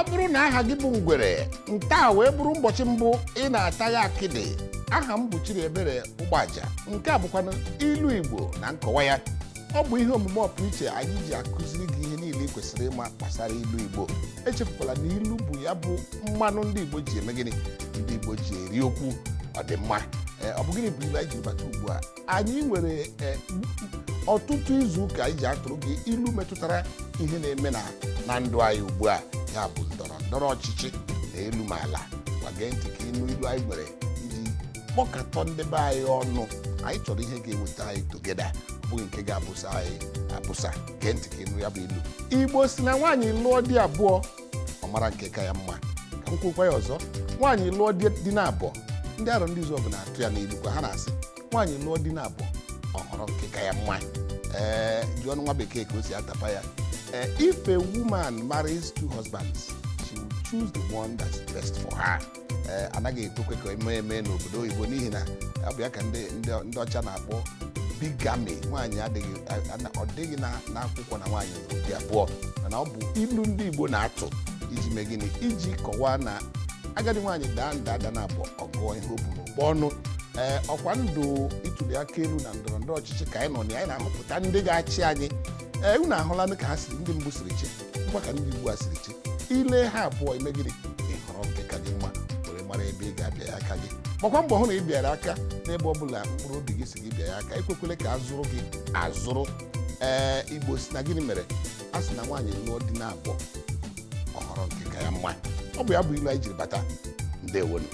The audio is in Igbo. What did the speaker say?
Ọ bụrụ na aha gị bụ Ngwere, nke a wee bụrụ ụbọchị mbụ ị na-ata ya akịdị. Aha m bụ Chidiebere Ụgbaja. Nke a bụkwanụ Ilu Igbo na nkọwa ya. Ọ bụ ihe omume ọpụrụiche anyị ji akụziri gị ihe niile ị kwesịrị ịma gbasara ilu Igbo. Echefukwala na ilu bụ ya bụ mmanụ ndị Igbo ji eme gịnị, ndị Igbo ji eri okwu ọdịmma. Ee, ọ bụ gịnị bụ ilu anyị jiri bata ugbu a? Anyị nwere ọtụtụ izu ụka anyị ji atụrụ gị ilu metụtara ihe na-eme na ndụ anyị ugbu a, ya bụ ndọrọ ndọrọ ọchịchị na elu ma ala. Gwa, gee ntị ka ịnụ ilu anyị nwere iji kpọkọtọ ndị be anyị ọnụ. Anyị chọrọ ihe ga-eweta anyị together, ọ bụghị nke ga-abụsa anyị abụsa. Gee ntị ka ịnụ ya bụ ilu Igbo si na nwaanyị lụọ di abụọ, ọ mara nke ka ya mma. Ka m kwukwa ya ọzọ, nwaanyị lụọ di na abụọ, ndị arọ ndị izu ọbụla atụ ya n'ilu kwa. Ha na-asị nwaanyị lụọ di na abụọ, ọ họrọ nke ka ya mma. Ee, jụọ nwa bekee ka o si atapa ya. Ee, if a woman marries two husbands, she will choose the one that's best for her. Ee, anaghị ekwekwe ka eme eme n'obodo oyibo, n'ihi na ọ bụ ya ka ndị ọcha na-akpọ bigamy. Nwaanyị adịghị, ọ dịghị n'akwụkwọ na nwaanyị lụrụ di abụọ, mana ọ bụ ilu ndị Igbo na-atụ iji mee gịnị? Iji kọwaa na agadi nwaanyị daa nda ada na abụọ, ọgụọ ihe o bu n'ụkpọ ọnụ. Ee, ọkwa ndụ ịtụli aka elu na ndọrọ ndọrọ ọchịchị ka anyị nọ na ya. Anyị na-ahọpụta ndị ga-achị anyị. Ee, unu ahụla ka ha siri, ndị mbụ siri chi ngwa ka ndị ugbu a siri chi. Ile ha abụọ, ime gịnị? Ịhọrọ nke ka gị mma were mara ebe ị ga-abịa ya aka gị. Gbakwa mbọ hụ na ị bịara aka n'ebe ọ bụla mkpụrụ obi gị si gị bịa ya aka. Ekwekwele ka azụrụ gị azụrụ. Ee, Igbo si na gịnị mere a sị na nwaanyị lụọ di na abụọ, ọ họrọ nke ka ya mma? Ọ bụ ya bụ ilu anyị jiri bata. Ndewonu.